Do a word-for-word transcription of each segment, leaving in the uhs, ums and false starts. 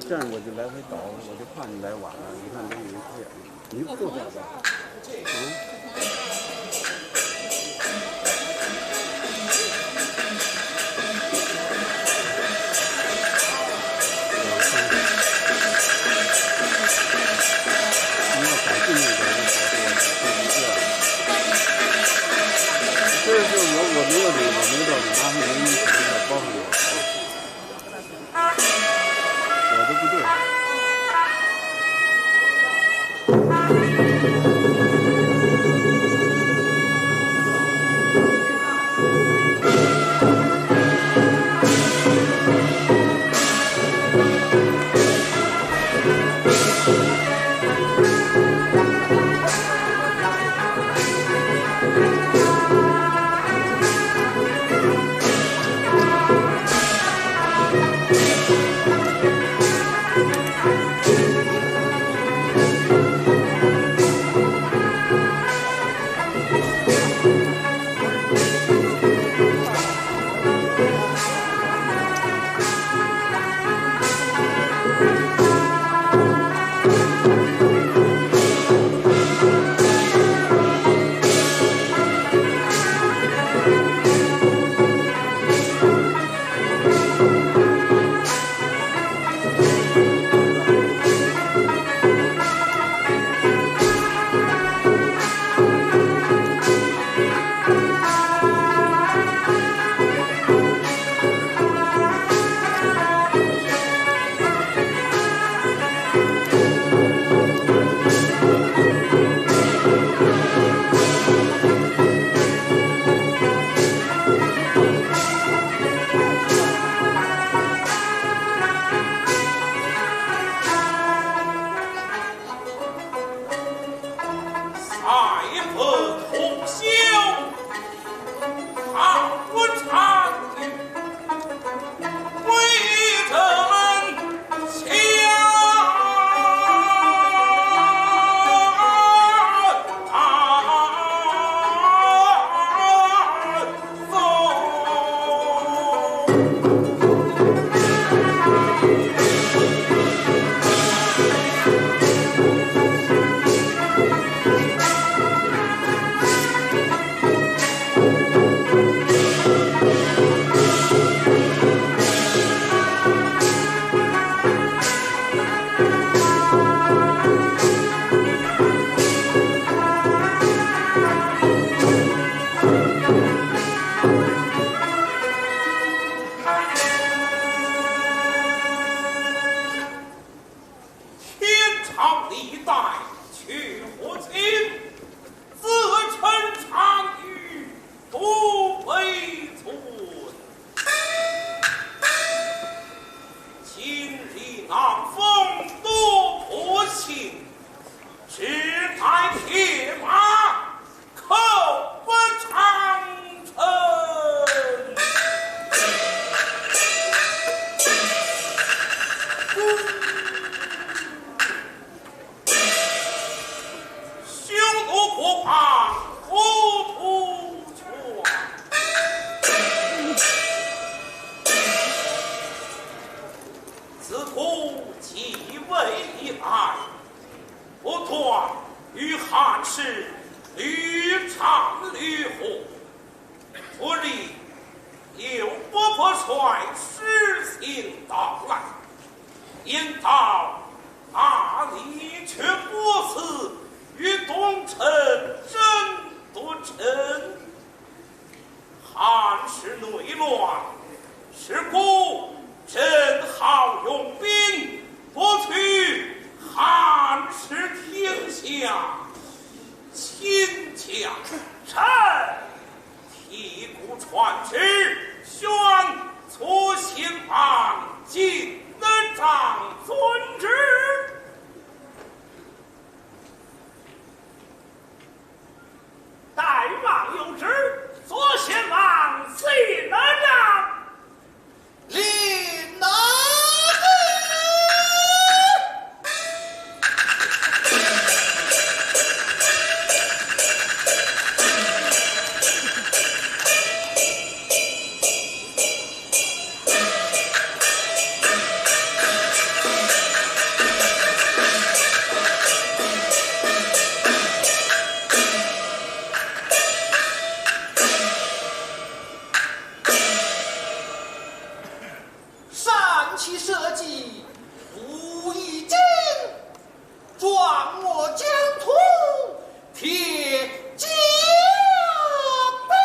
这样我就来回倒，我就怕你来晚了。你看这有一些，你坐这儿吧。嗯。你要改进那个，那好多了，这一个。这就是我，我没有理，我没道理，麻烦您一起给我帮帮我。 我的不对。不率师行到来，言道那里却不似与东陈争夺城。 汉室内乱，是故朕号用兵夺取汉室天下。卿家臣，提鼓传旨，宣左贤王进章遵旨。 大王有旨，左贤王领了。领了。善其社稷，无以经， 壮我疆土，铁甲兵。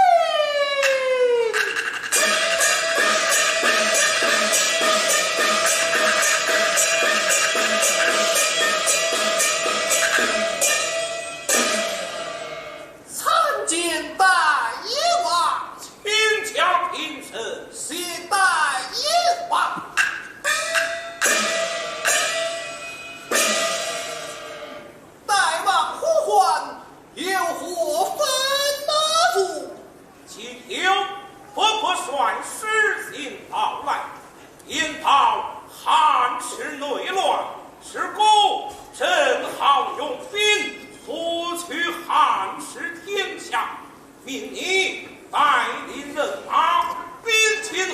参见大王。卿家平身。谢大王。 大王呼唤，有何吩咐？今有伯伯率师行到来，言道汉室内乱，是故朕号用兵夺取汉室天下，命你带领人马，兵进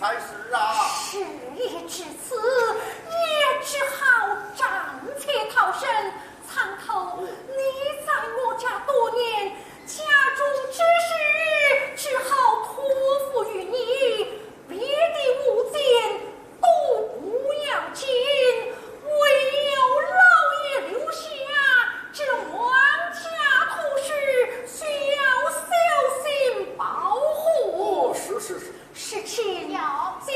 才是啊。事已至此，也只好张才逃生。参透你在我家多年，家中之事只好托付于你，别的无间都不要紧，唯有老爷留下这皇家图书，需要小心保护。哦，是是是。世卿，有将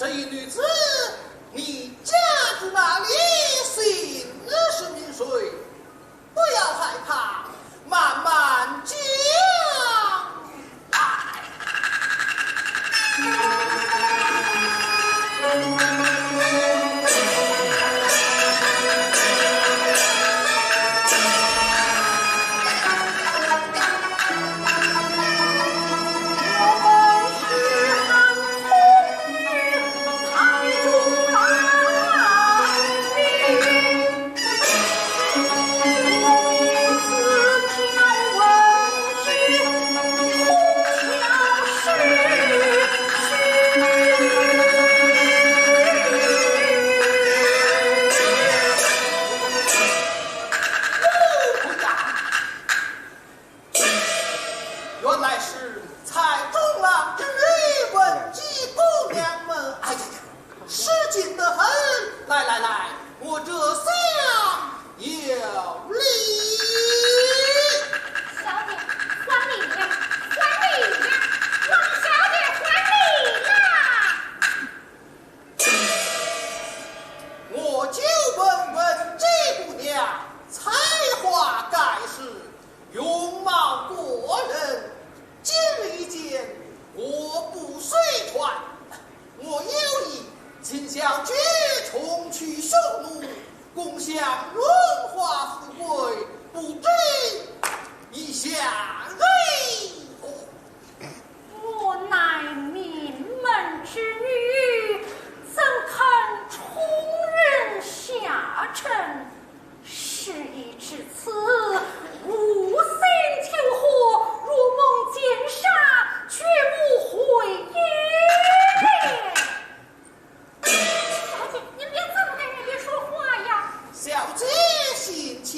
这一女子，你家住哪里？姓甚名谁？不要害怕，慢慢讲。原来是彩妆郎之女，文姬姑娘么。哎呀呀， 恭敬得很。来来来，我这厢有礼。小姐，还礼呀，还礼呀，王小姐，还礼呀！我就问问这姑娘，才华盖世，容貌过人，今日一见，我不随传。 我有意请小姐重娶匈奴，共享荣华富贵，不知意下如何？我乃名门之女，怎肯重任下臣？ 事已至此，无心求和，若梦见杀，绝不回言。小姐，您别这么跟人家说话呀。小姐心情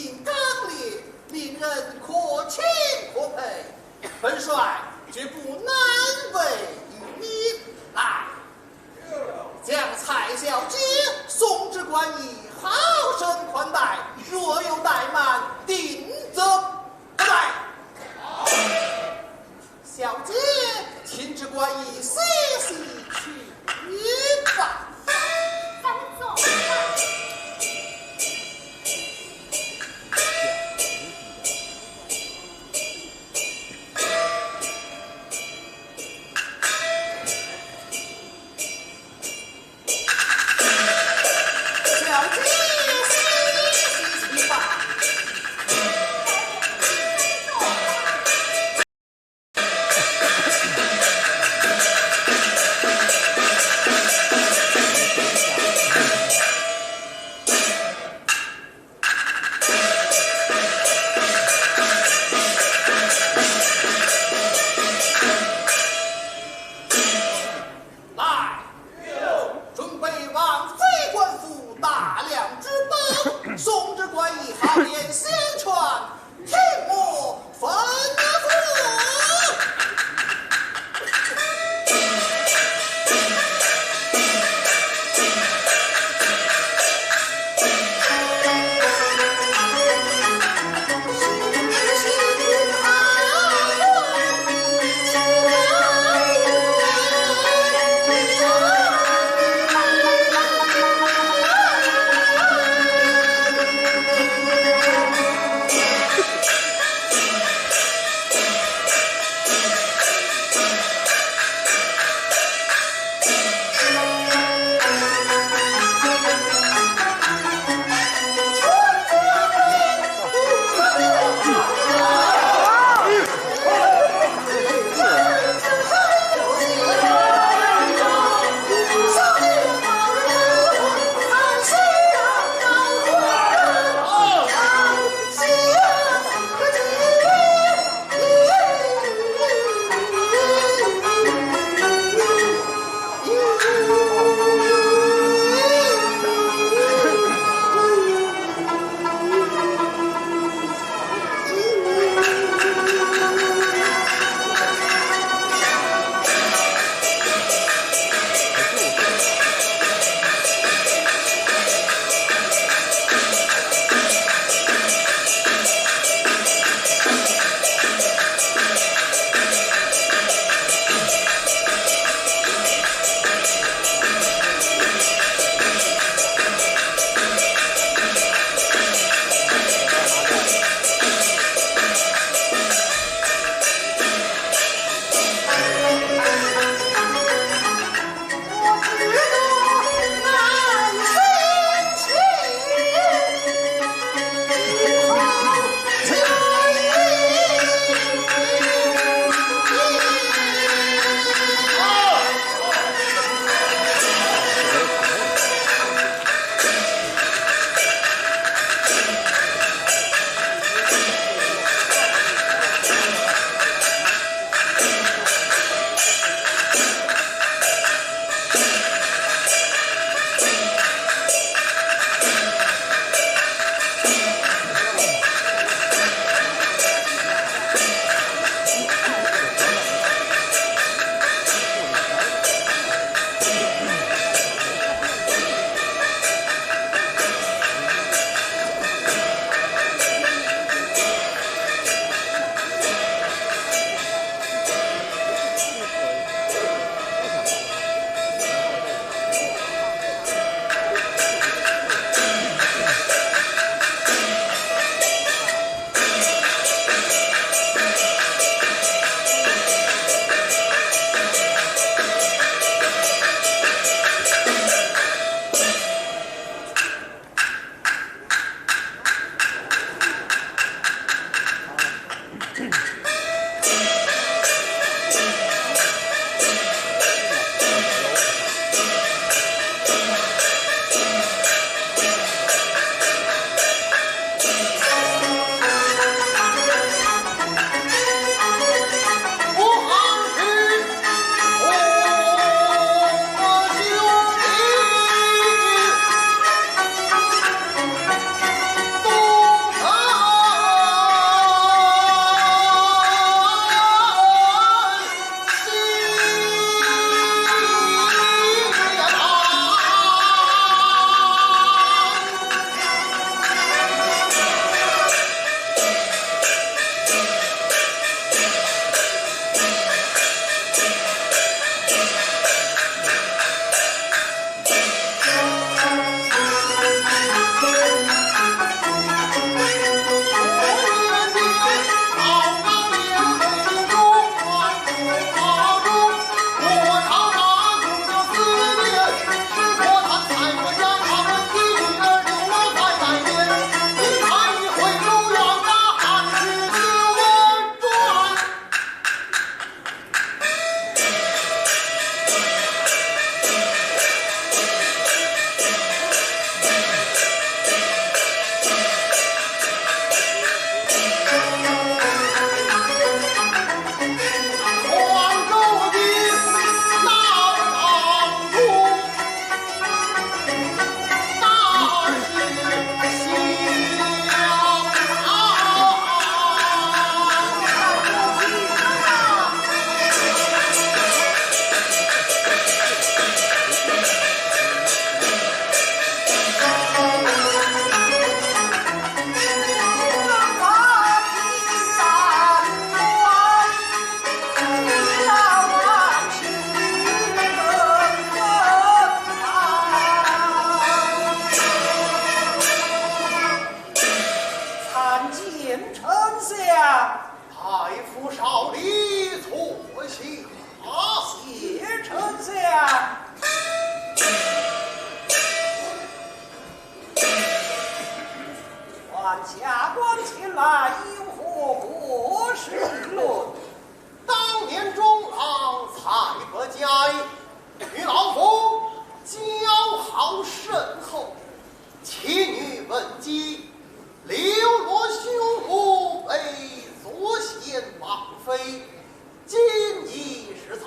与老夫交好甚厚，岂女闻机，流落凶恶，被捉陷绑匪。今已是在，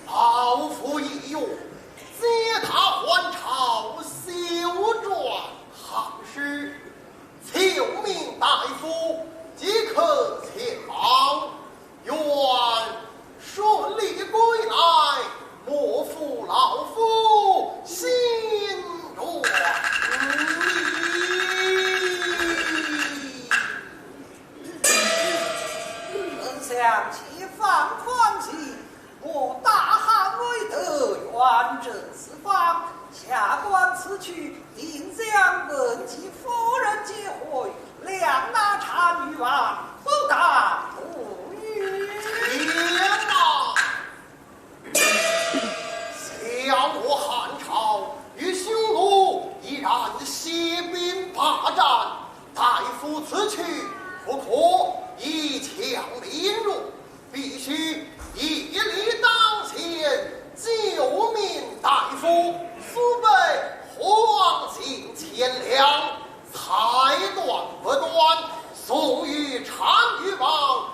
老夫意欲借她还朝，休转汉室。 请命大夫即刻前往，愿顺利归来，莫负老夫心愿。丞相且放宽心， 我大汉威德，远征四方，下官此去定将文姬夫人接回，谅那单于王，不打不语。且慢！想我汉朝与匈奴依然息兵霸占，大夫此去不可以强凌弱， 必须以力当先，救命大夫，速备黄金千两，彩缎不断，送与单于王，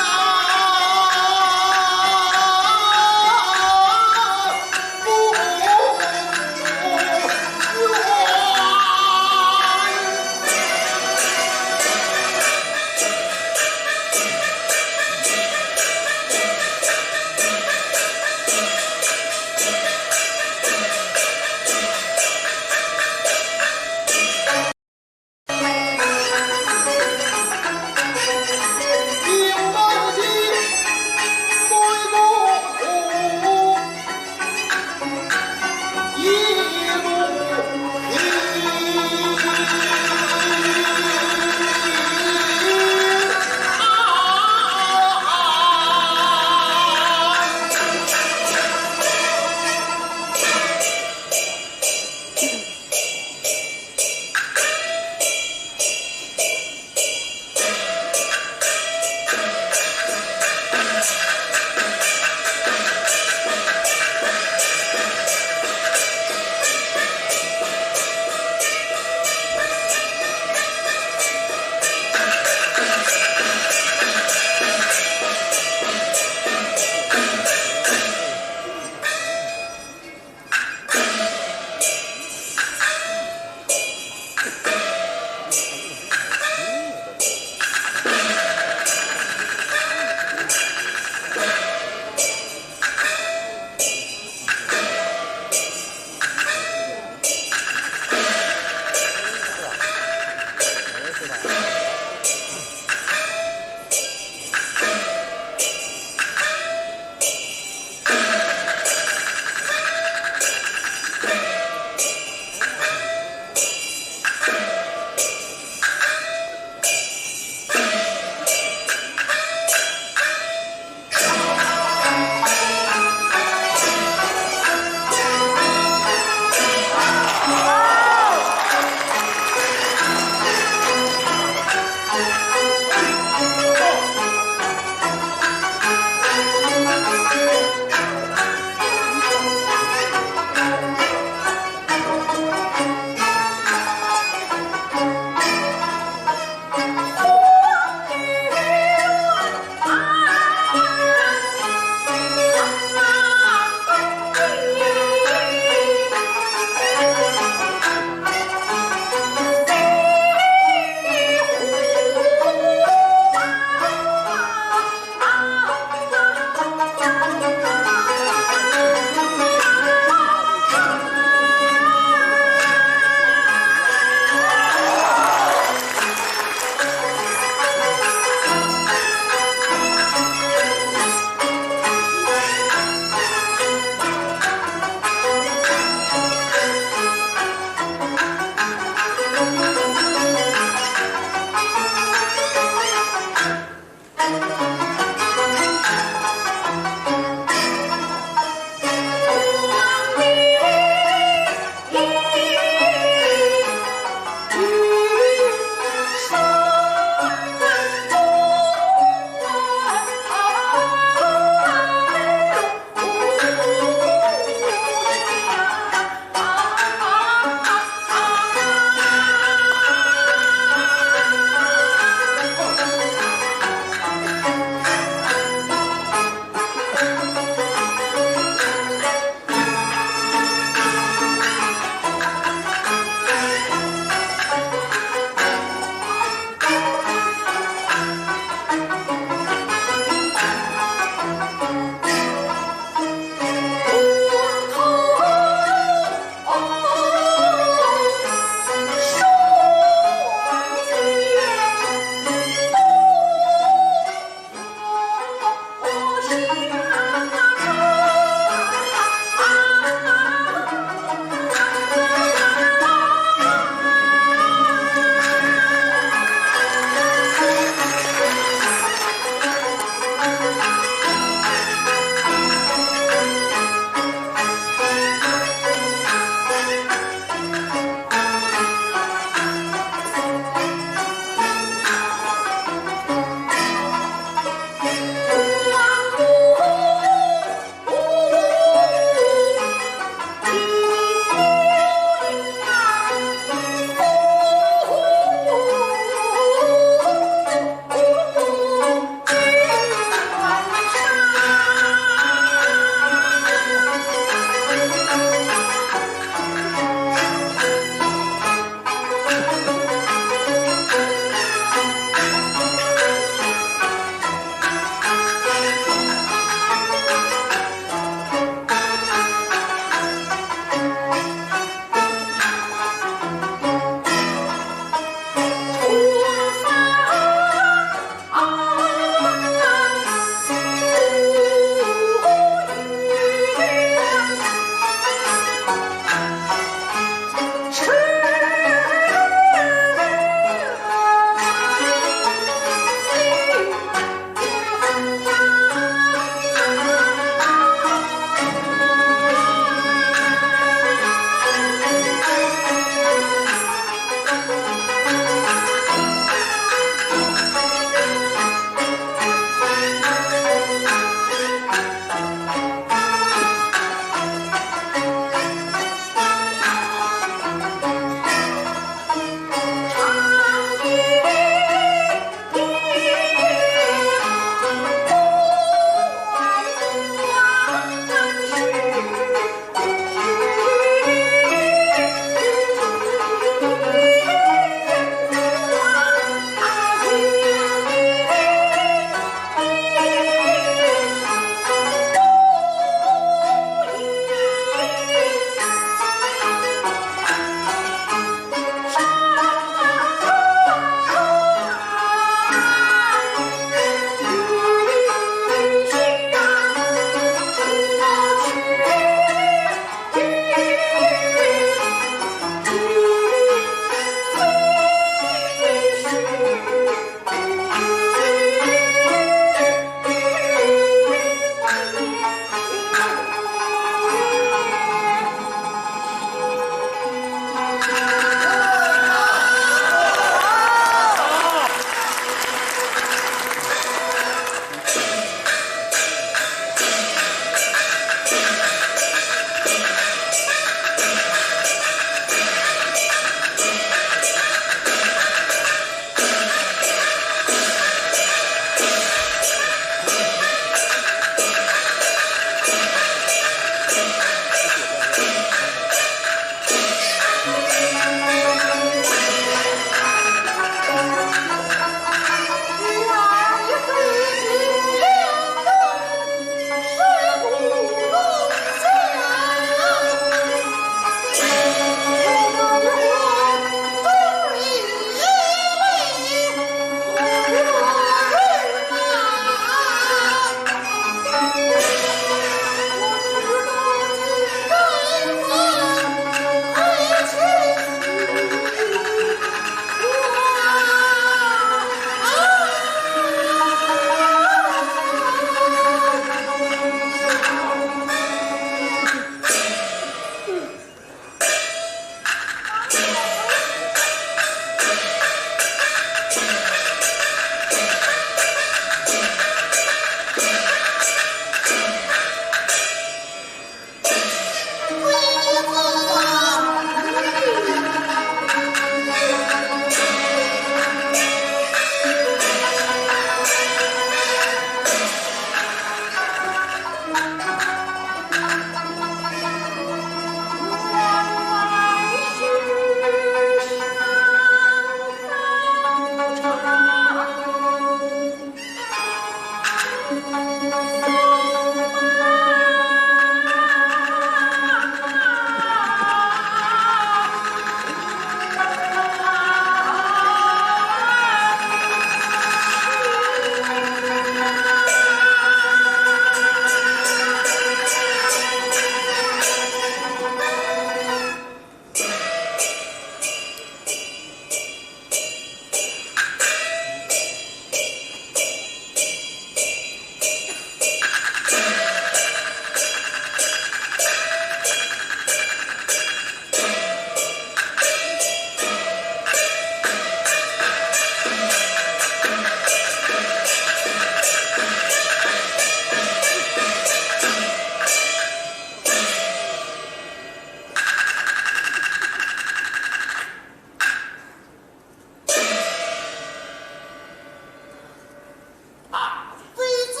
啊，妃子，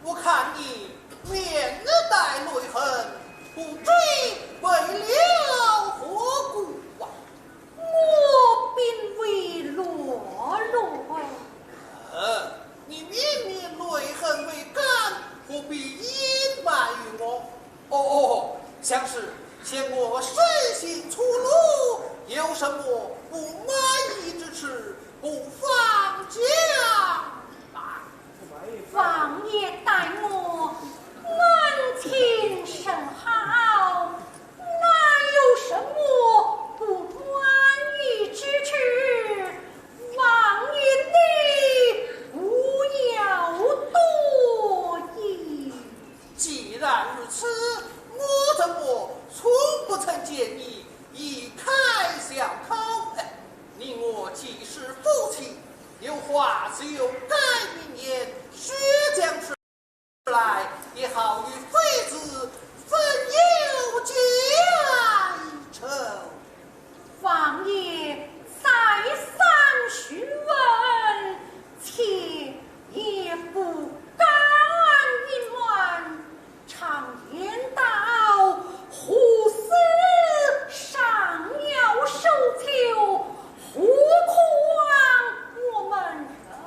我看你面带泪痕，不知为了何故啊？我并未落泪。呃，你明明泪痕未干，何必隐瞒于我？哦，哦，想是嫌我生性粗鲁，有什么不满意之处，不妨讲啊。王爷待我恩情甚好，哪有什么不满意之处？王爷你不要多言。 既然如此，我怎么从不曾见你以开小口？哎，你我既是夫妻，有话就该明言，少讲出来，也好与妃子分忧解愁。 王爷再三询问，妾也不敢隐瞒。常言道，虎死尚要收秋，何况我们人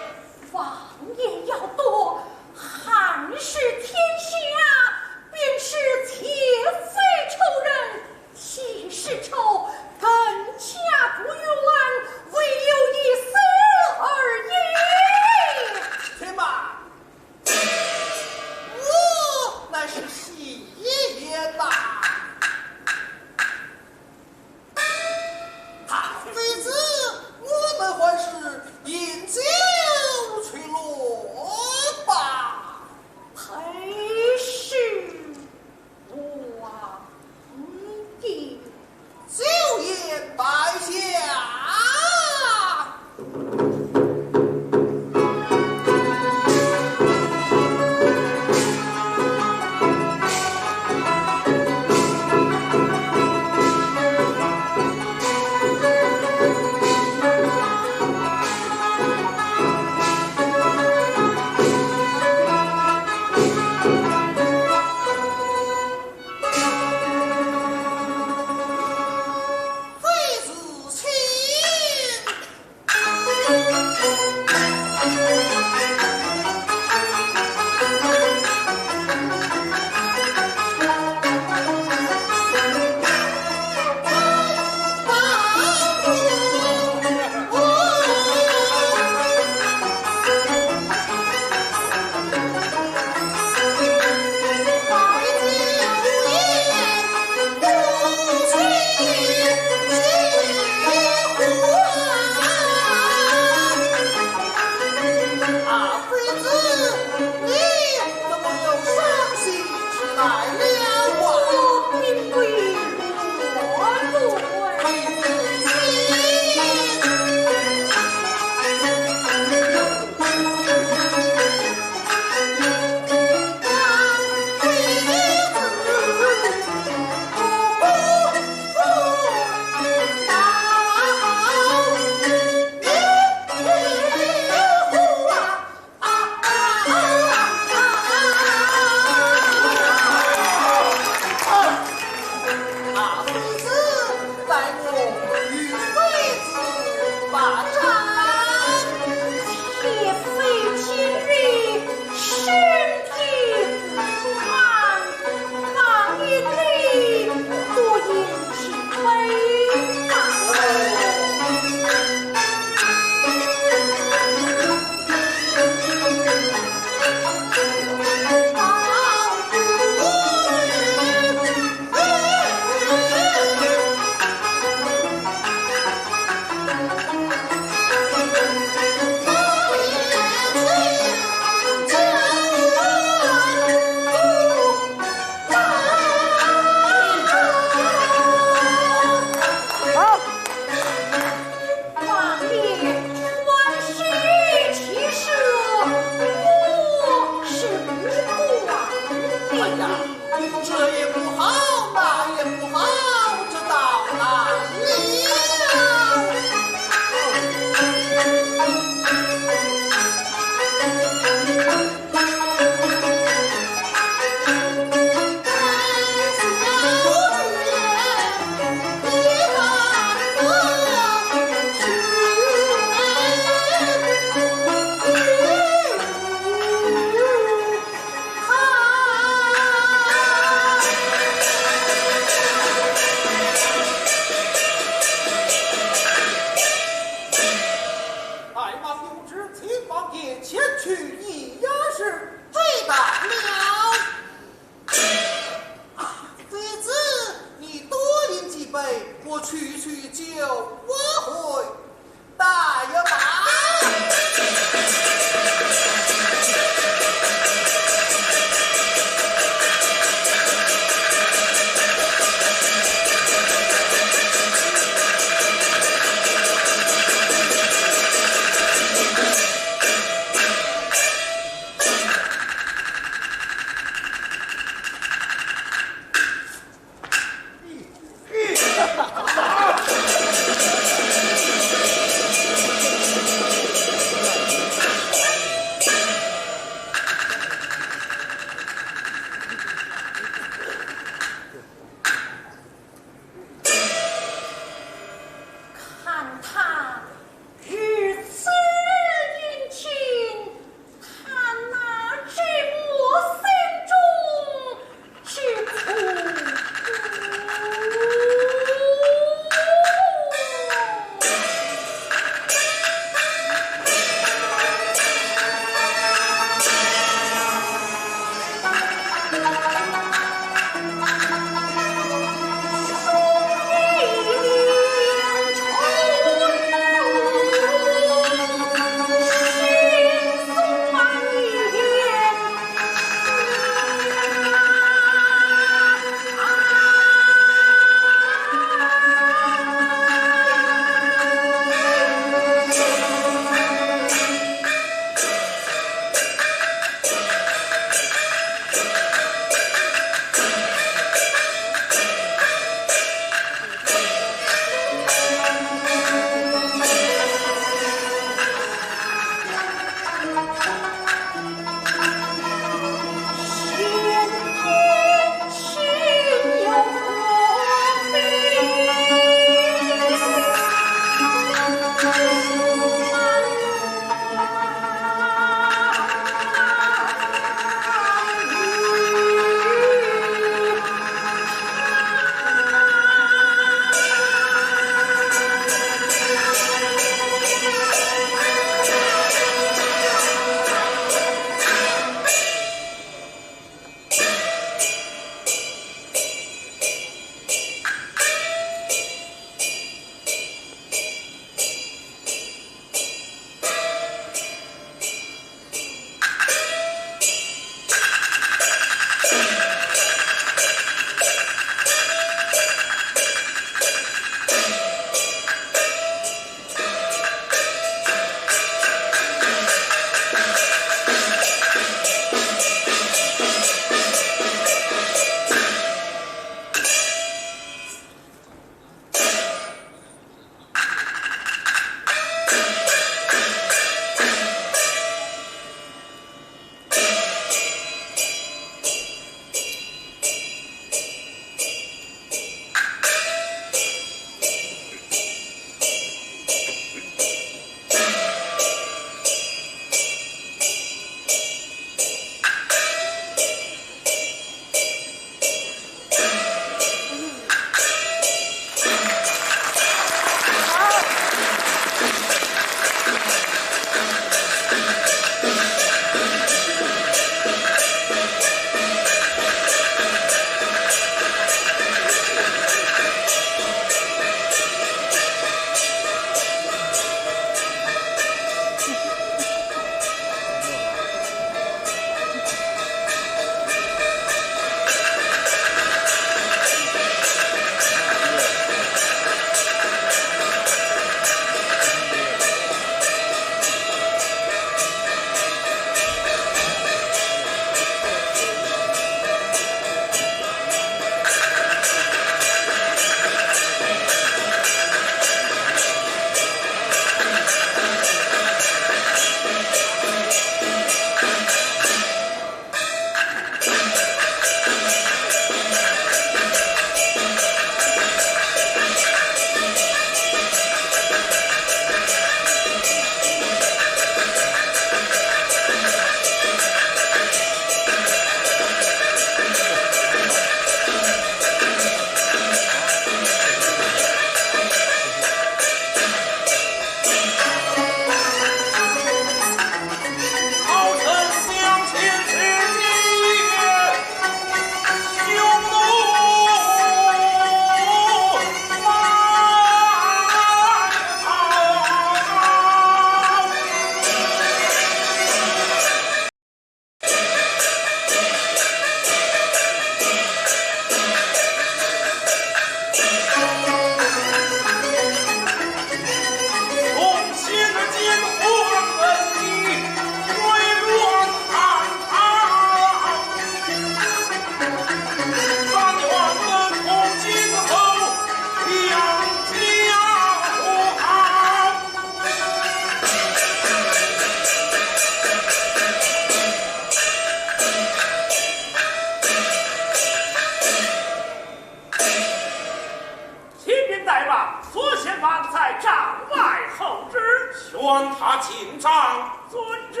进帐。遵旨。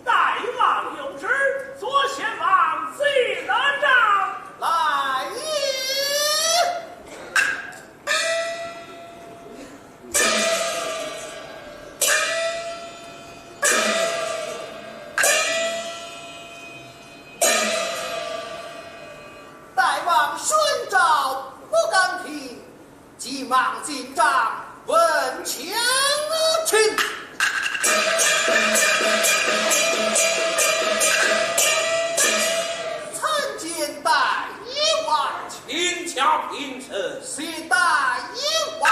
大王有旨，左贤王谢了帐。来也。 大王宣召不敢听，急忙进帐问前情。参见大王。 请加平身。谢大王。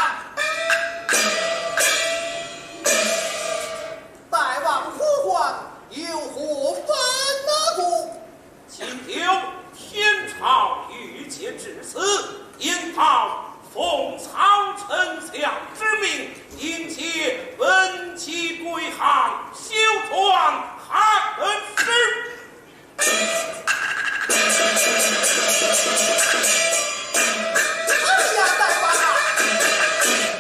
大王呼唤，有何吩咐？今有天朝御驾至此，因奉曹丞相之命，迎接文姬归汉，修缮汉室。 哎呀，大王啊！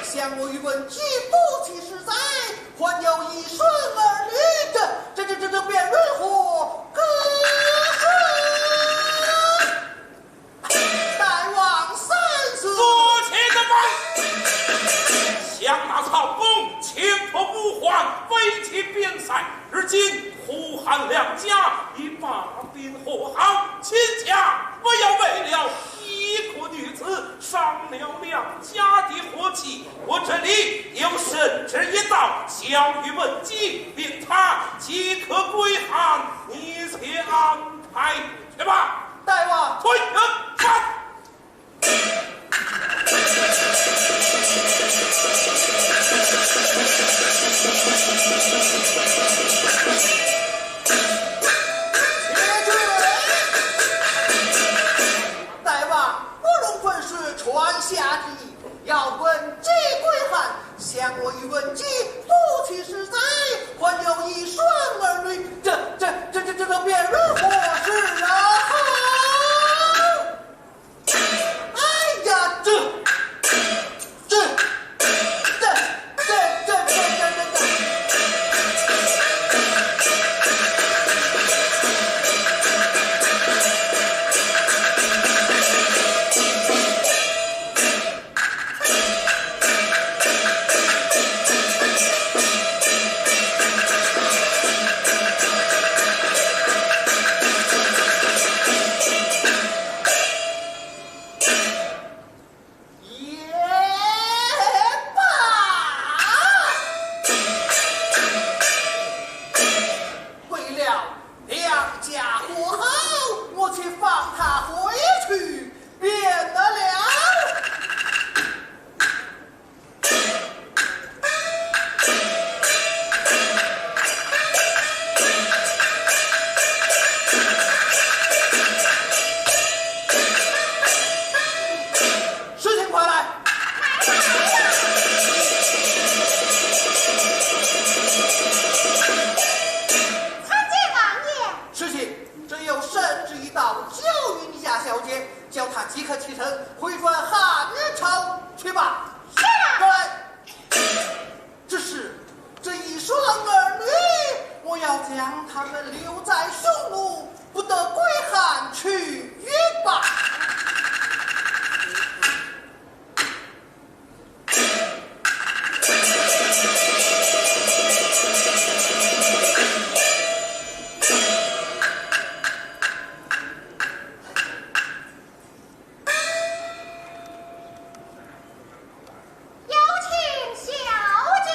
想我与文姬夫妻十载，还有一双儿女，这、这、这、这、这便如何割舍？大王三思。坐起来吧！想那曹公，前仆后患，为其边塞， 而今呼韩两家，已罢兵和号，秦家不要为了一个女子，伤了两家的和气。我这里有圣旨一道，交与文姬，命她即刻归汉，你且安排去吧。大王。退，呃，慢。 大王，不容分说传下去，要文姬归汉，想我与文姬夫妻十载，还有一双儿女，这、这、这、这、这都便如何是好？ 哎呀，这、这、这、这、这、这、这、这。 也罢。为了两家和好，我且放她回去便得了。 事情快来！参见王爷。事情，朕有圣旨一道，交与你家小姐，叫她即刻启程，回转汉朝去吧。是。对。 只是这一双儿女，我要将他们留在匈奴，不得归汉去吧。 有请小姐。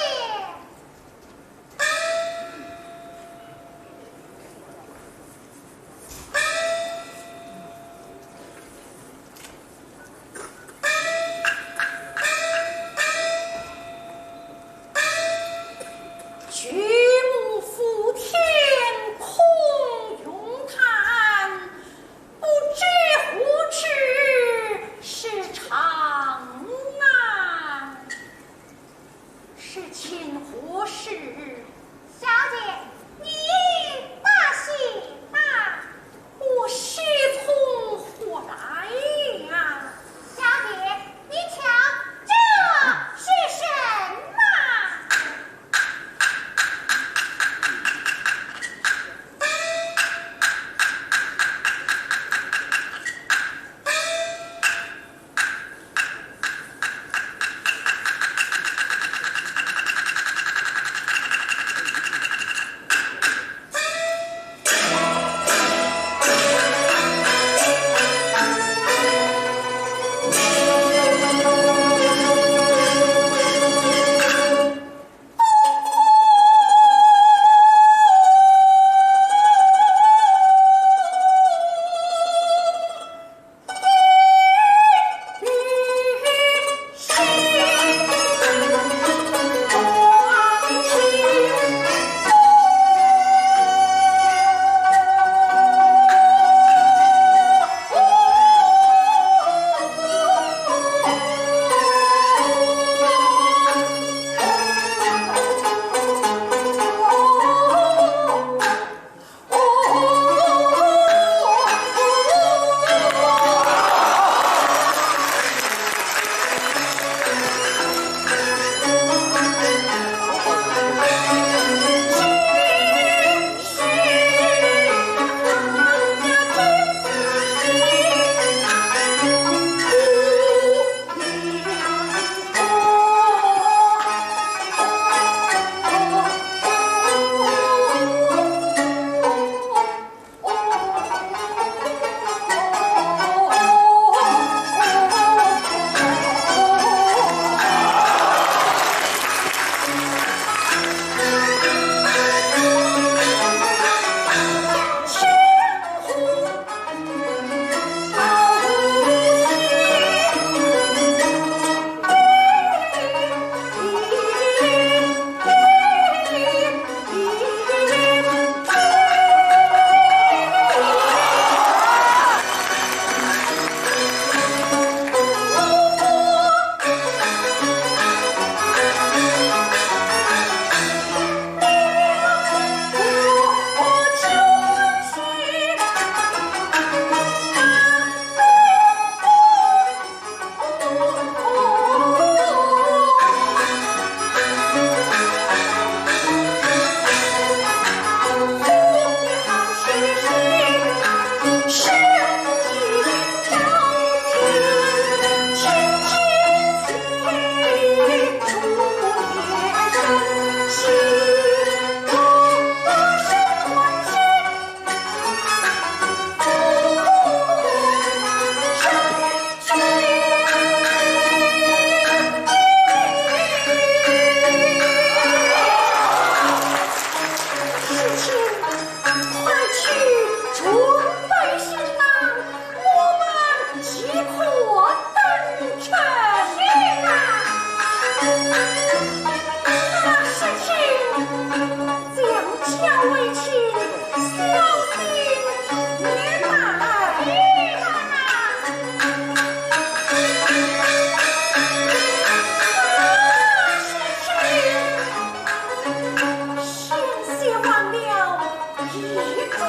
壮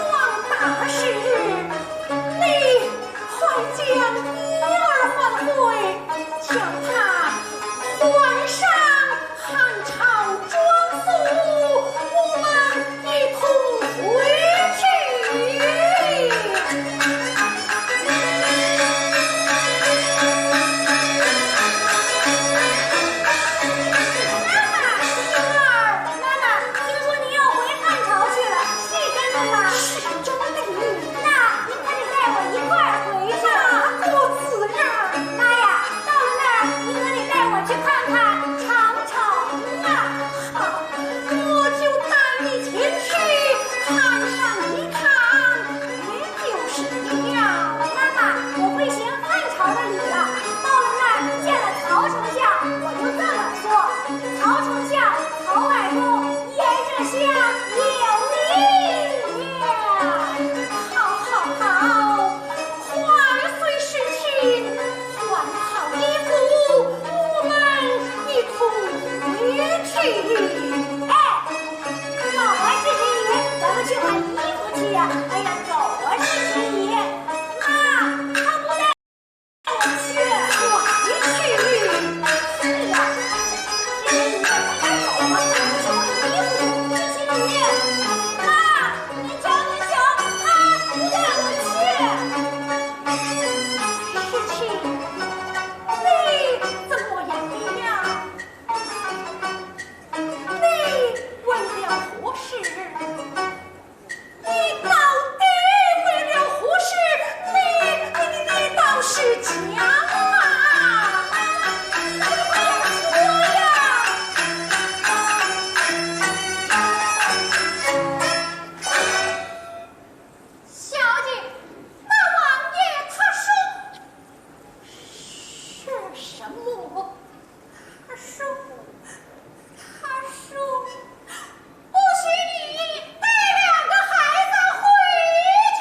大时，你快将女儿唤回，将她换上汉朝装束，我们一同回去。妈妈，女儿，妈妈，听说你要回汉朝去了，是真的吗？是真的。那您可得带我一块儿回去啊。那可不是啊。妈呀，到了那儿，您可得带我去看看长城啊。好，我就带你前去看上一看。 就是了。妈妈，我会写汉朝的礼了。到了那儿，见了曹丞相，我就这么说：曹丞相、曹外公，贤者相有礼了。好，好，好，万岁侍亲，换好衣服，我们一同回去。哎， 走啊，侍御史，咱们去换衣服去呀！哎呀，走啊，侍御史，妈，他不带我去，我没去。是啊，侍御史，快点走吧，咱们去换衣服去。侍御史，妈，你瞧，你瞧，他不带我去。侍御史，你怎么样了呀？ 你为了何事？你到底为了何事？你，你，你，你倒是讲啊！你快点说呀！小姐，那王爷他说，说什么？ 他说，他说，不许你带两个孩子回去。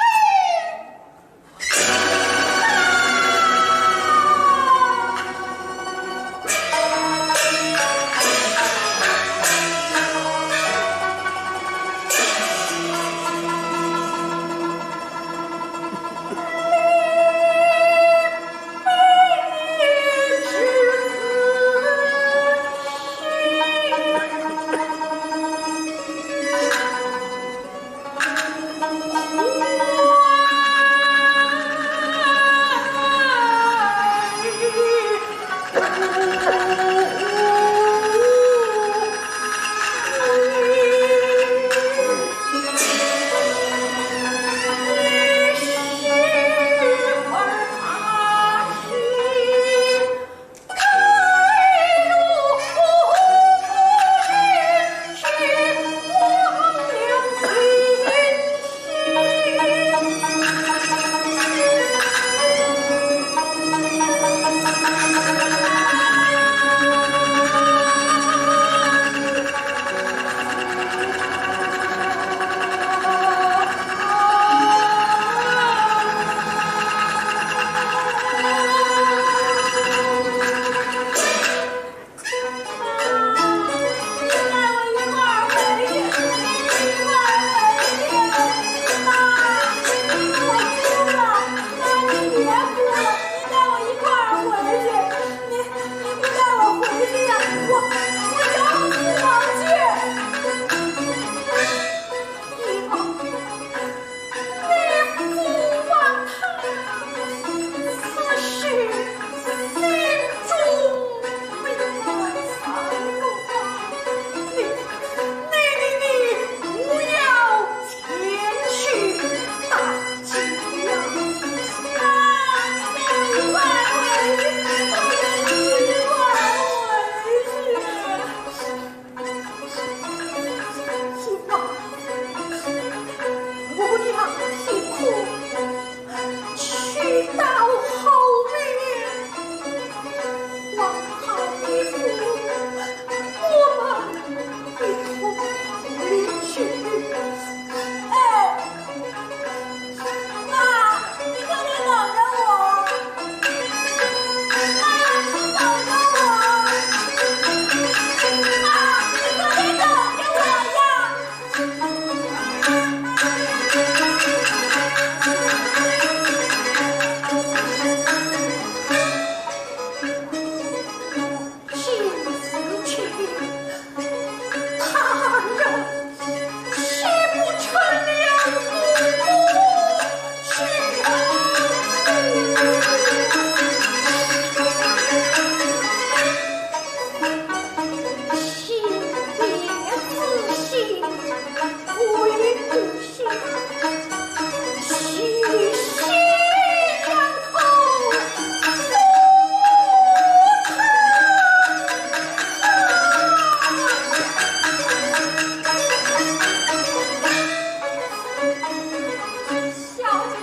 小姐，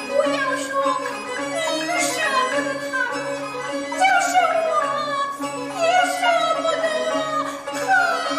不要说你舍不得他，就是我也舍不得他们。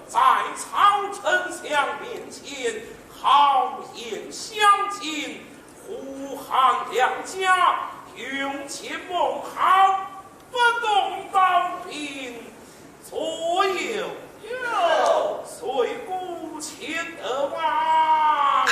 在曹丞相面前好言相劝，呼喊两家，用计谋好，不动刀兵，左右，有，随孤前而亡。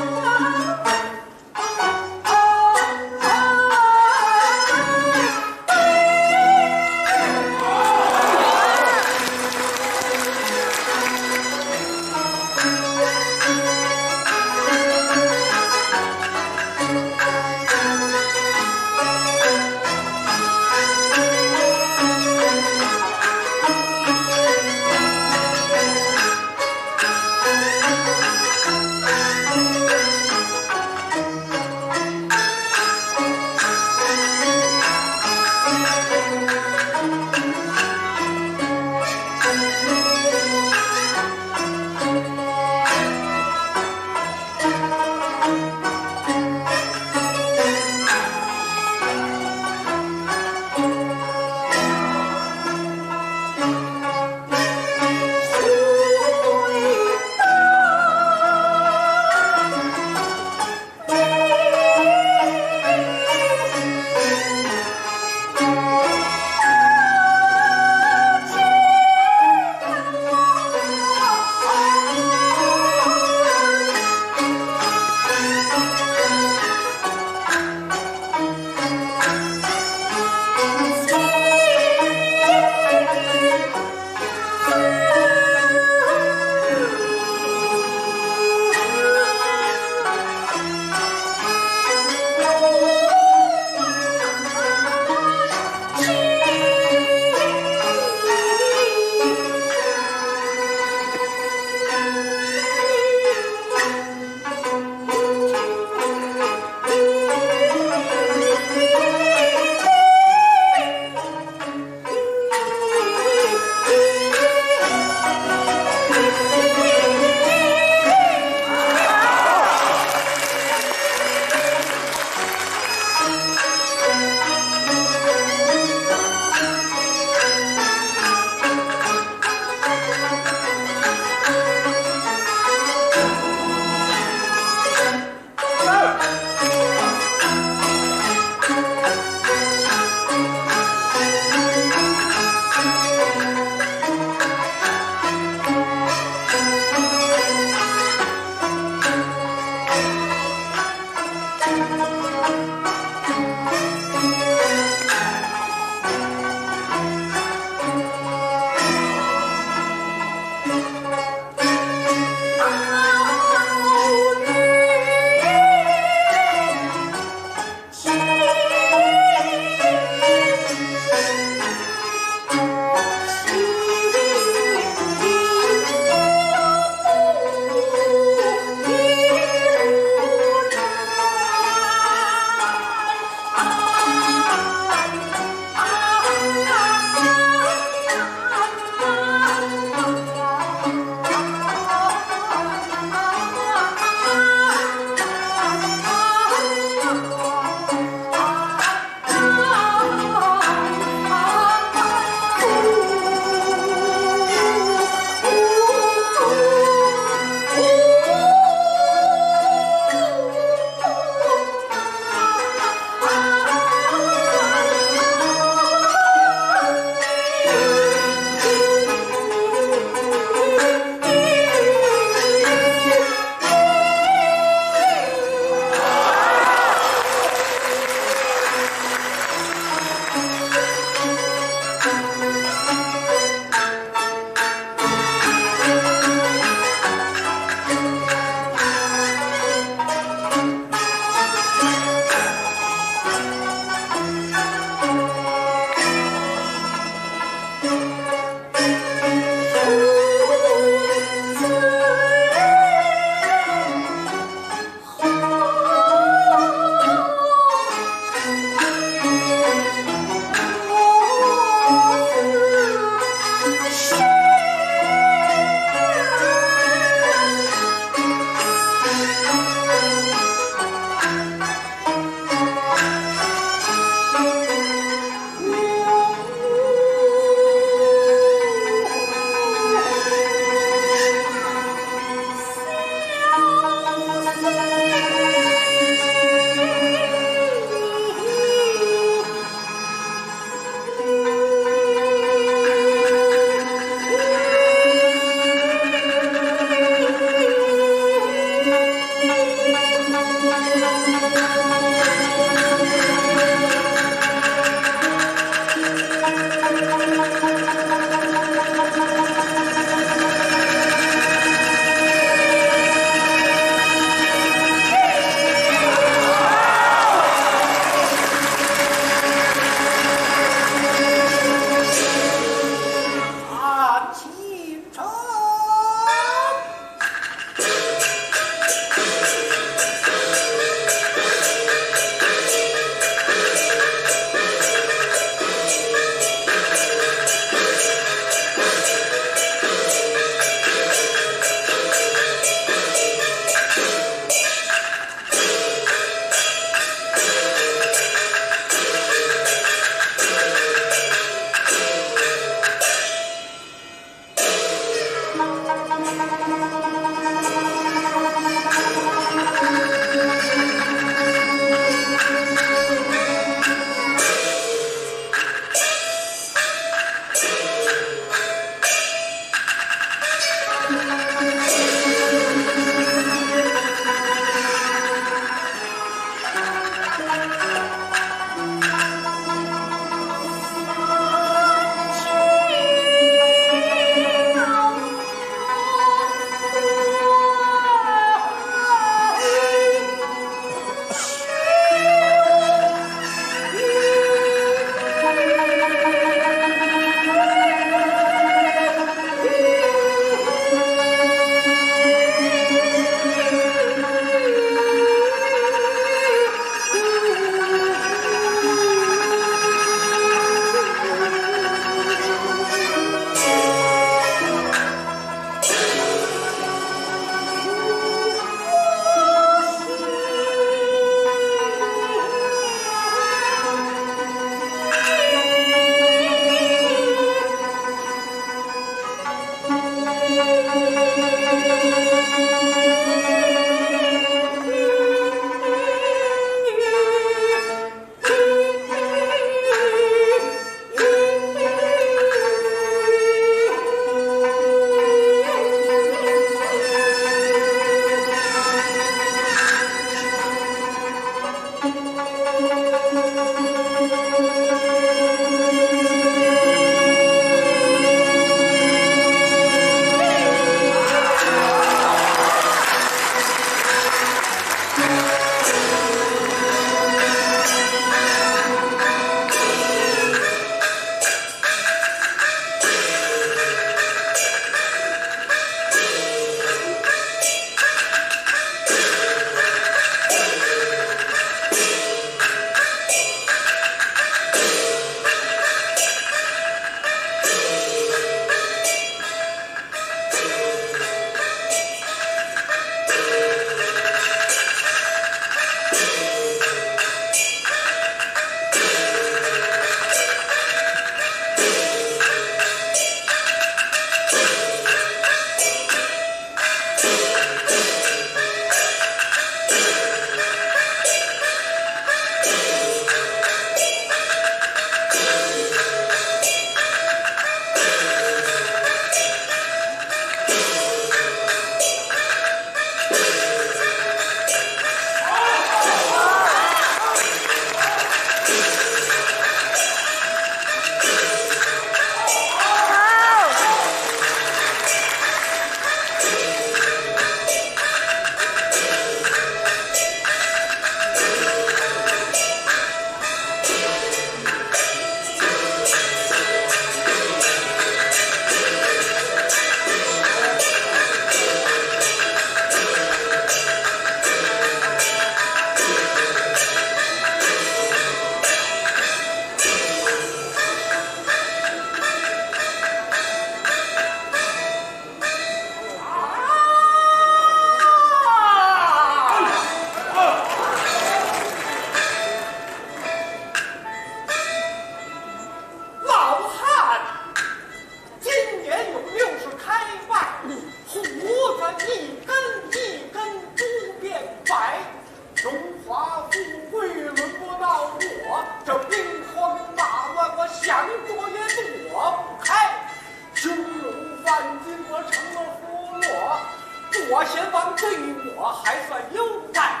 我贤王对我还算优待，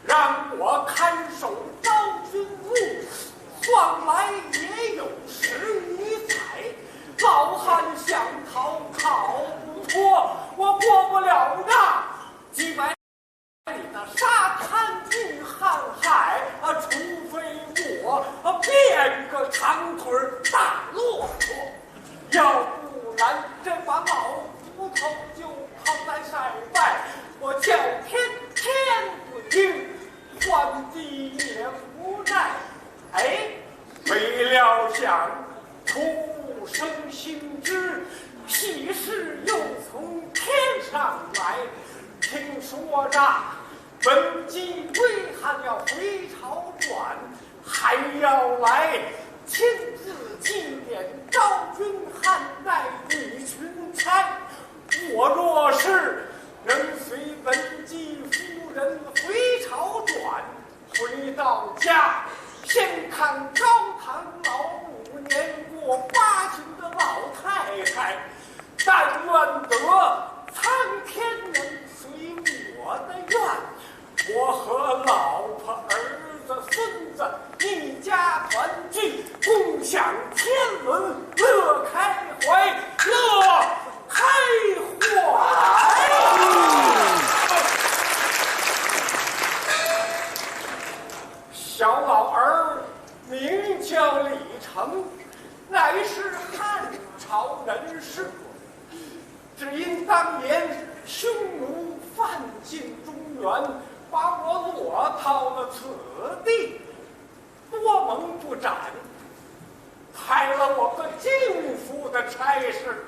让我看守昭君墓，算来也有十余载。老汉想逃逃不脱，我过不了那几百里的沙滩与瀚海啊，除非我啊变个长腿儿大骆驼。 要不然这把老骨头就靠在塞外，我叫天天不应，皇帝也无奈。哎，没料想徒生心知，喜事又从天上来。听说这文姬归汉要回朝转，还要来亲自祭奠昭君汉代女群钗。我若是能随文姬夫人回朝转，回到家，先看高堂老母年过八旬的老太太，但愿得苍天能随我的愿。 我和老婆、儿子、孙子一家团聚，共享天伦，乐开怀，乐开怀。小老儿名叫李成，乃是汉朝人士。 只因当年匈奴犯尽中原，把我落到了此地，多蒙不斩，派了我个敬父的差事，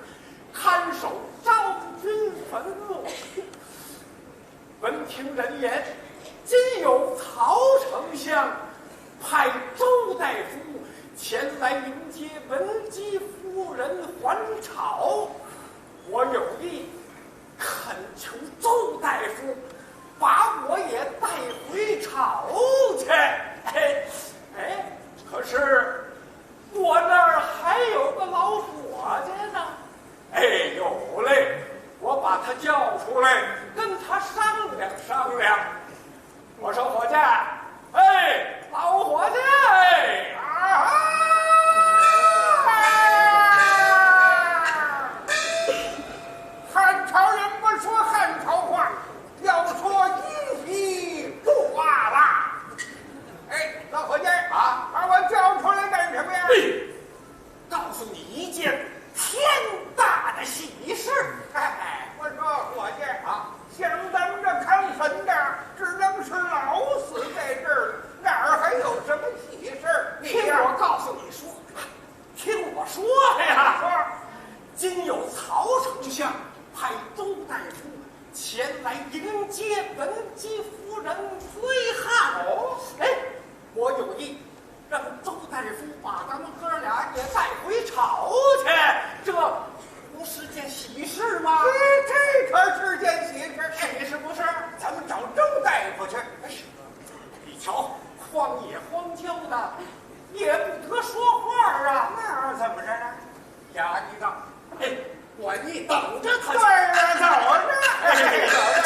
看守昭君坟墓。闻听人言，今有曹丞相派周大夫前来迎接文姬夫人还朝。 我有意恳求周大夫把我也带回朝去。哎，哎，可是我那儿还有个老伙计呢。哎，有嘞，我把他叫出来，跟他商量商量。 我说伙计，哎，老伙计，哎，啊，汉朝人不说汉朝话，要说一席话啦。哎，老伙计，啊，把我叫出来干什么呀？哎， 告诉你一件天大的喜事。哎，我说伙计啊，像咱们这看坟的，只能是老死在这儿了，哪儿还有什么喜事儿？你呀，听我告诉你说，听我说呀。说。今有曹丞相派周大夫前来迎接文姬夫人归汉。哦。哎，我有意 让周大夫把咱们哥俩也带回朝去，这不是件喜事吗？这，这可是件喜事。喜事不是？咱们找周大夫去。哎，你瞧，荒野荒郊的，也不得说话啊。那怎么着呢？衙役告，嘿， 我一等着他去。对了，走着。哎，走着。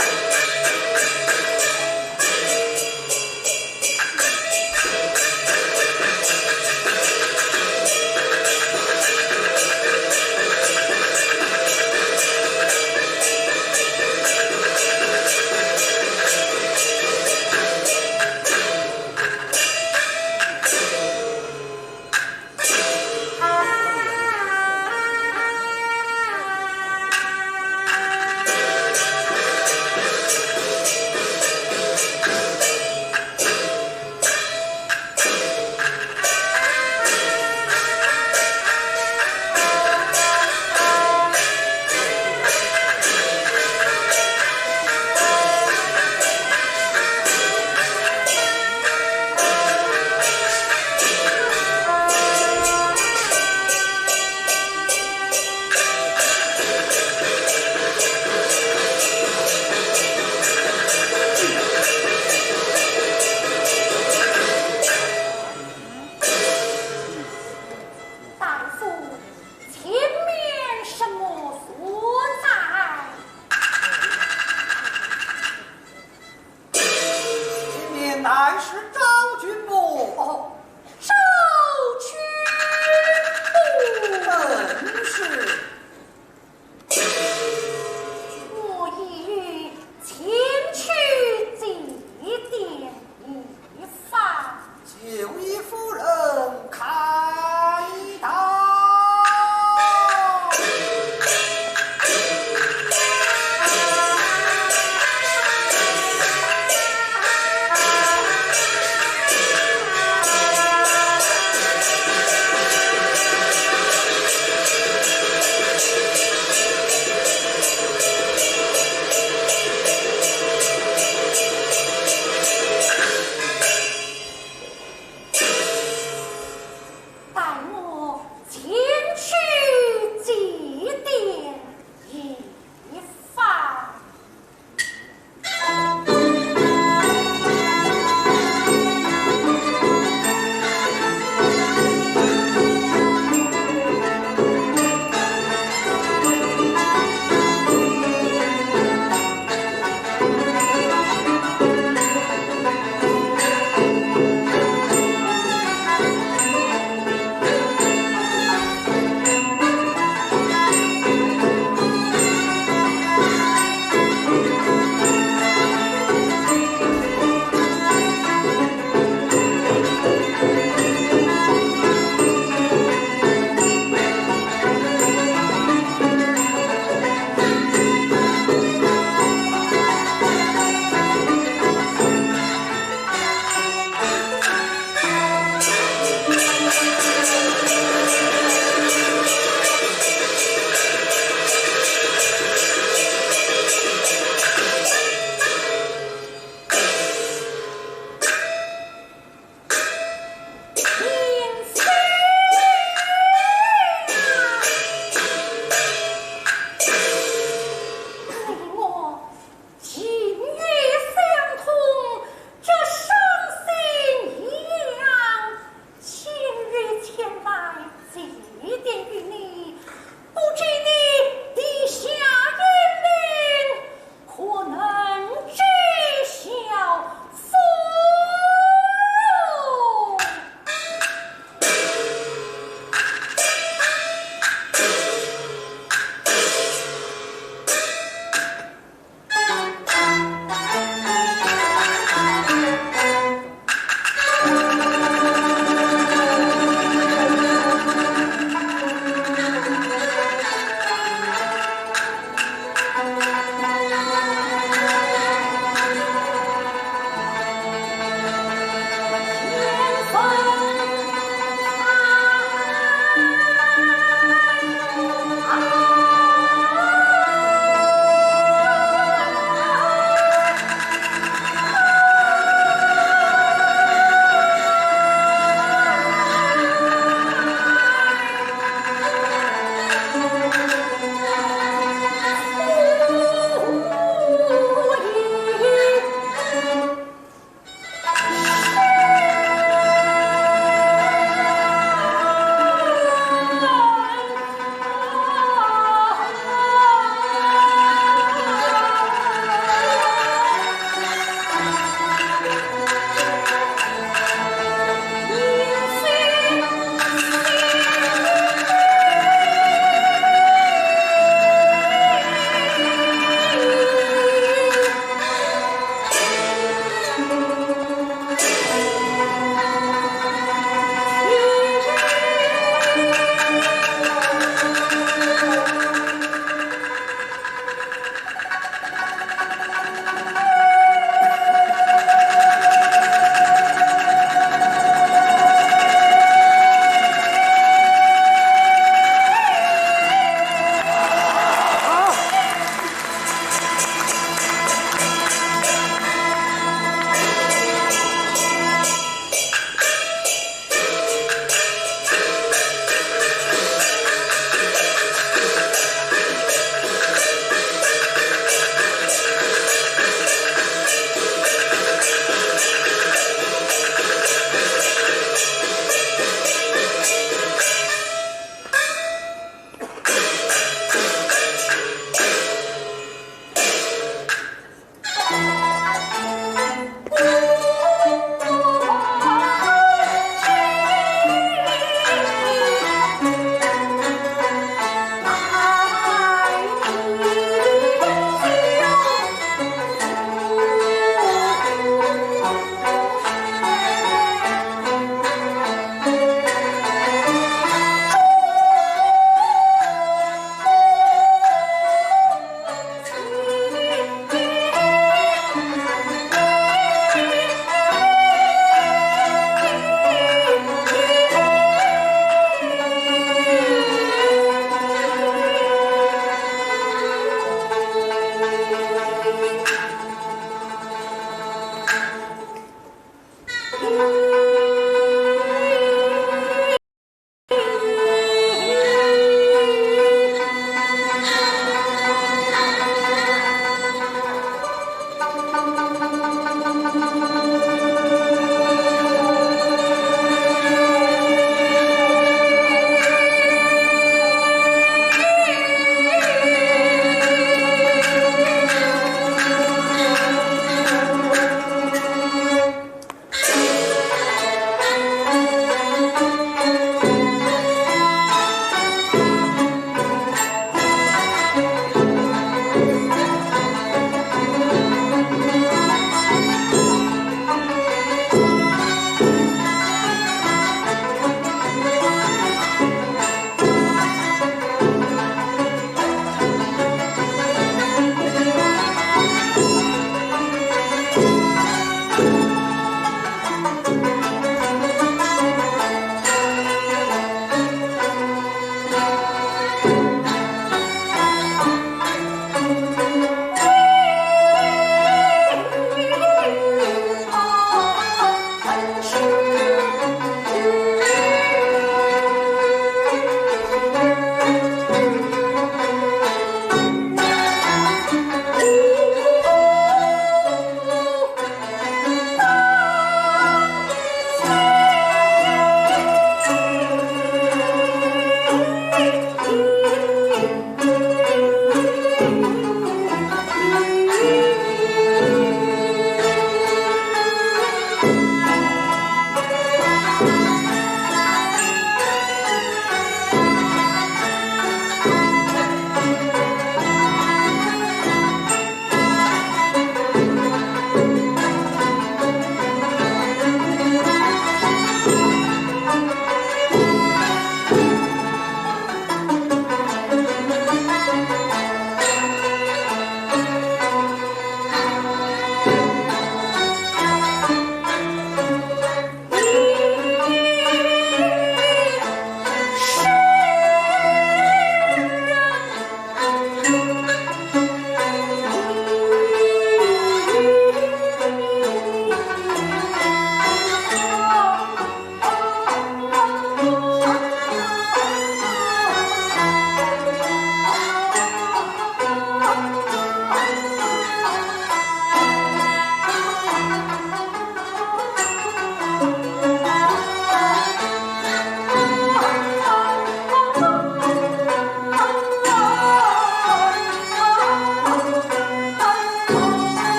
一点于你，不知你地下阴灵，可能知晓否？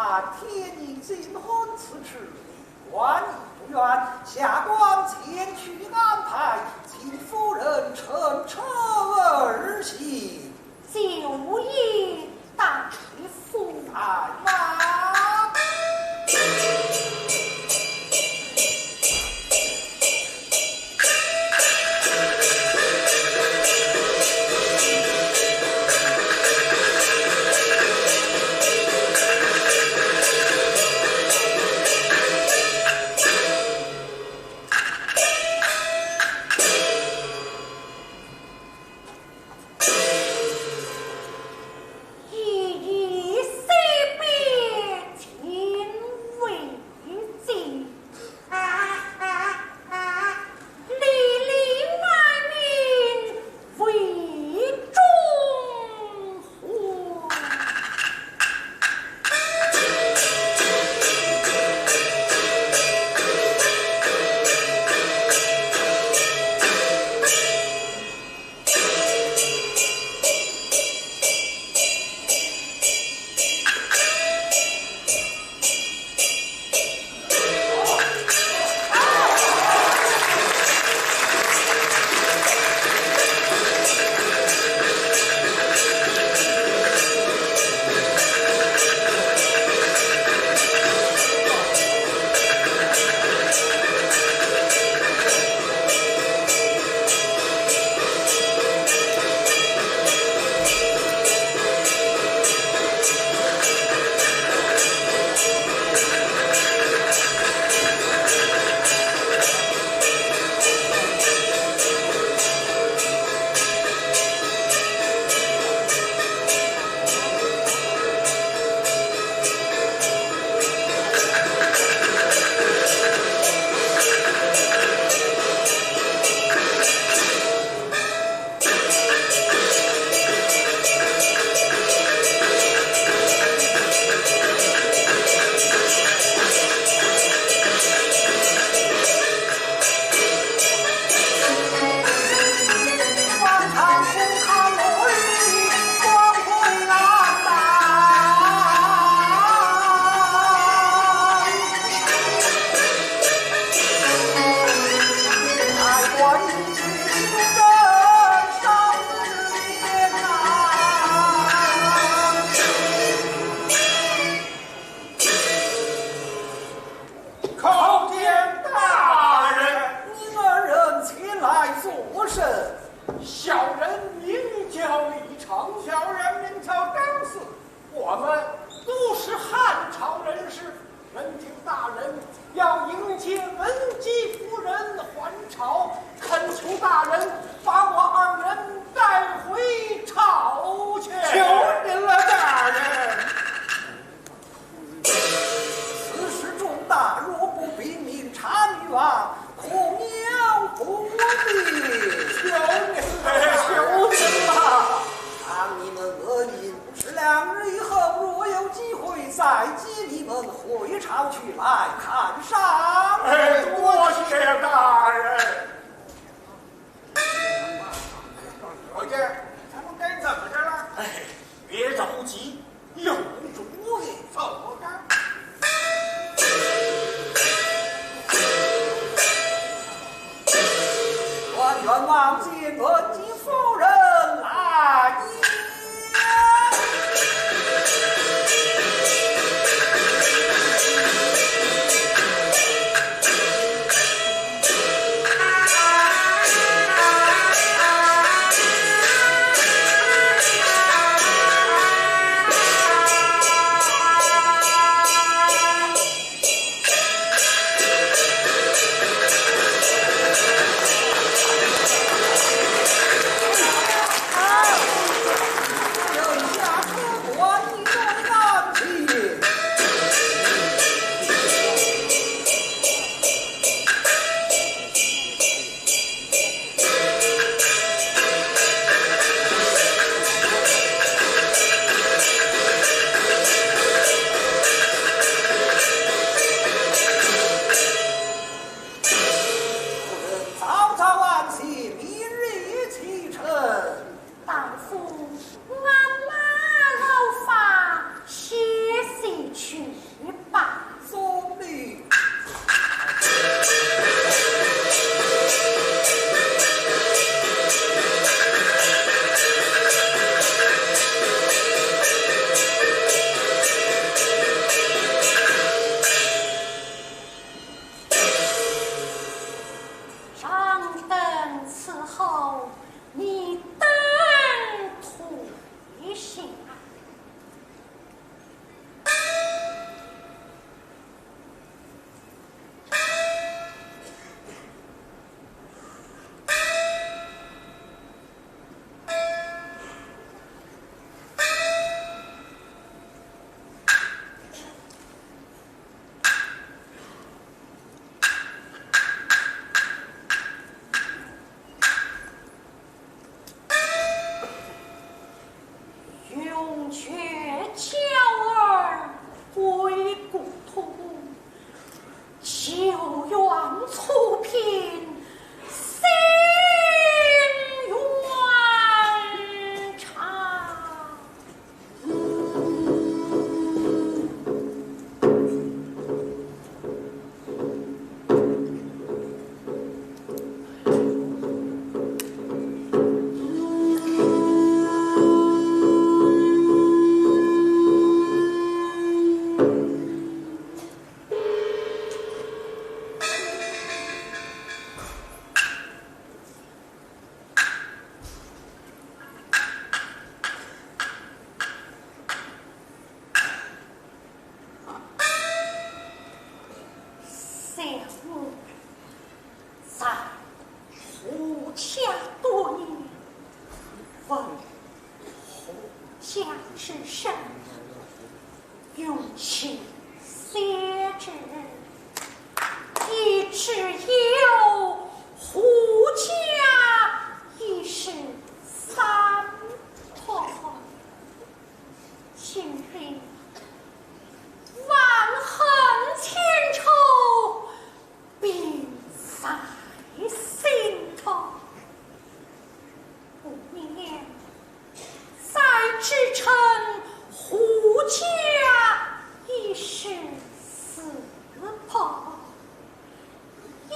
啊，天意尽欢此处，你愿意不愿？下官前去安排，请夫人乘车而行。就依大夫。哎呀！ 一夜三遍情未尽，历历万民为中华。 叩见大人。您二人前来作甚？小人名叫李昌，小人名叫张四，我们都是汉朝人士。闻听大人要迎接文姬夫人还朝，恳求大人把我二人带回朝去。求您了，大人。 此事重大，若不禀明单于王，恐有不便。求您了，求您了。当你们恩人不是两日以后，若有机会再接你们回朝去来看赏。哎，多谢大人。 伙计，咱们该怎么着了？哎，别着急，有主意。怎么着？我愿望见文姬夫人来也。黄初品，心愿长。三五 在何家多年，闻何家之声，云集三尺，一直有何家一室三房。今日万恨千仇， 病在心头。不免再支撑何家一室四房，也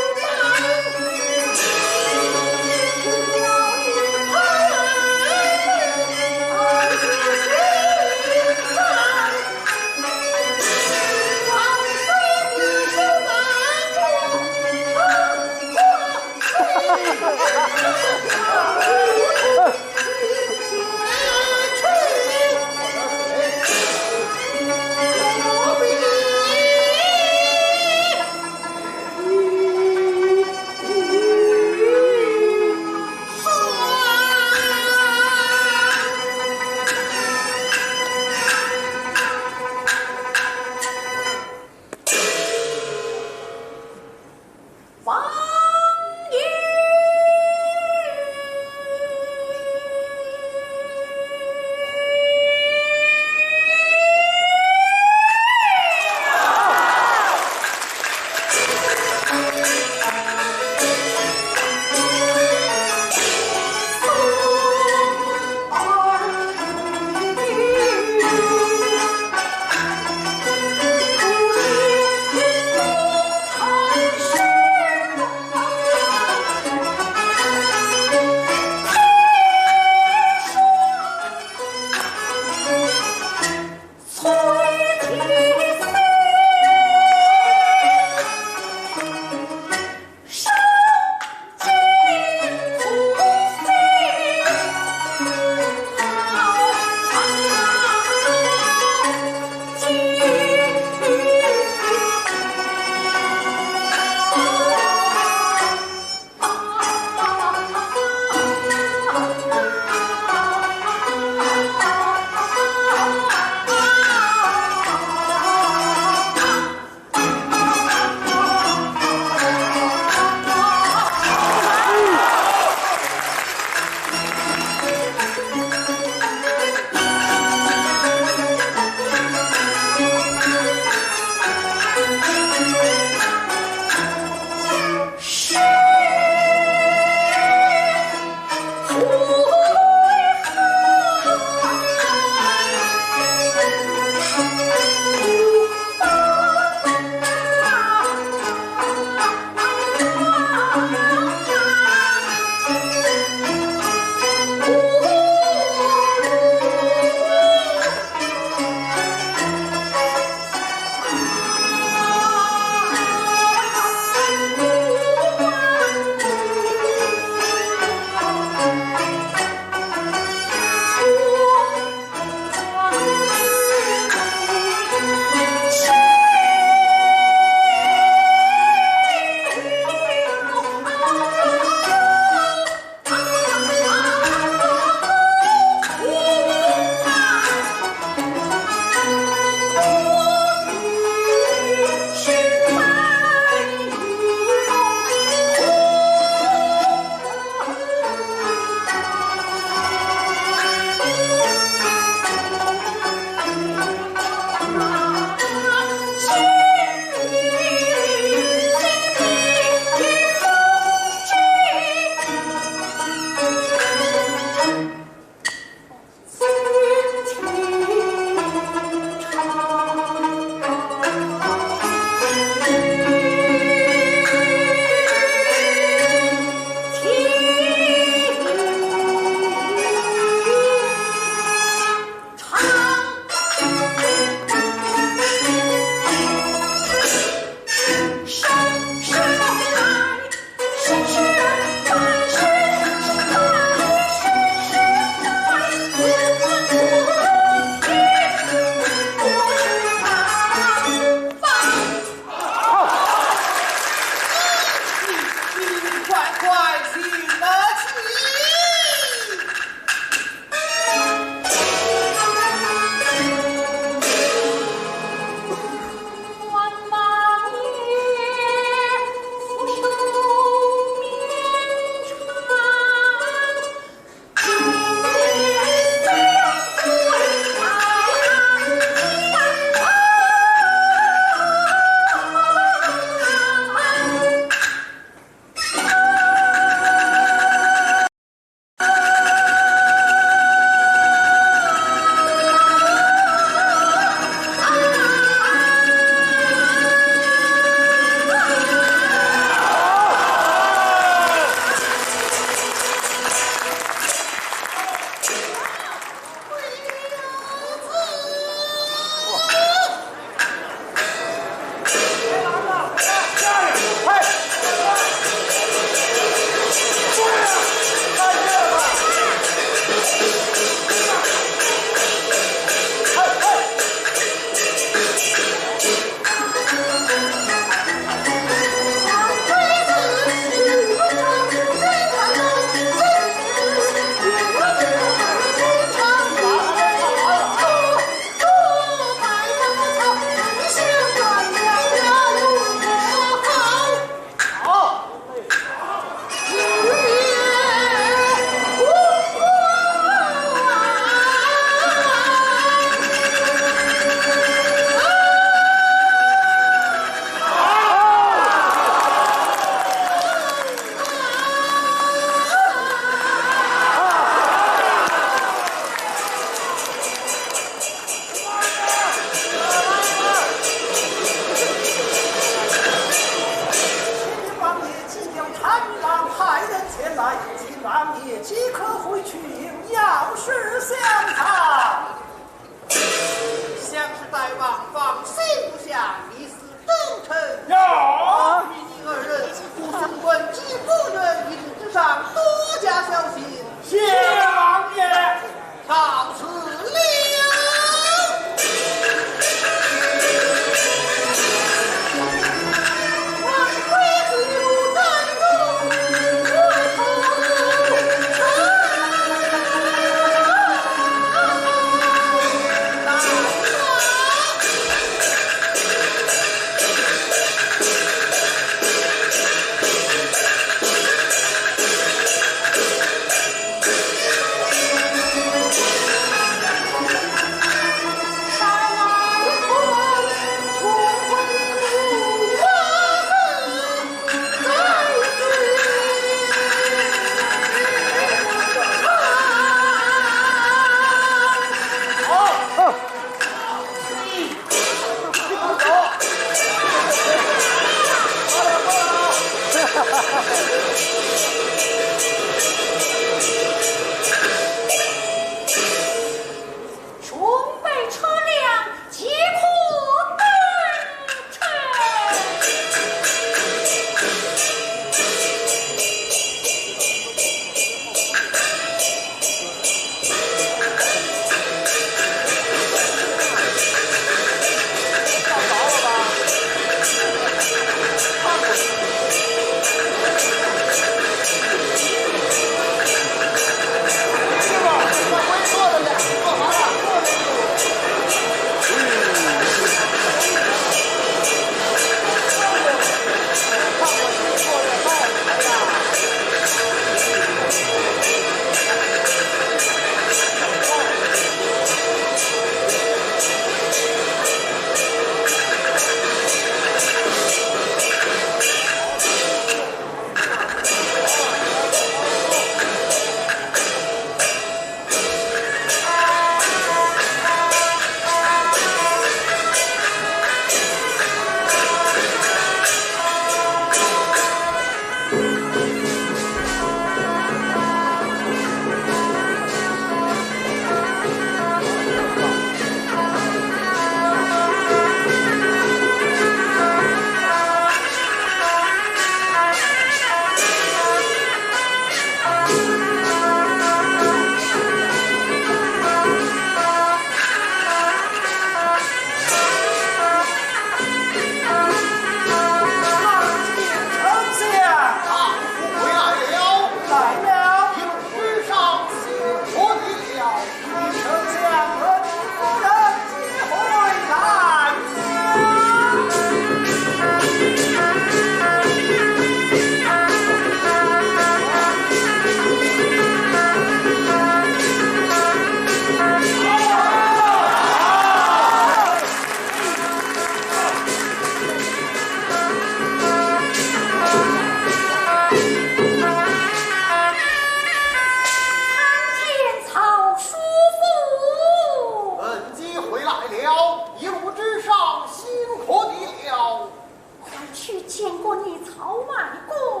见过你曹王公。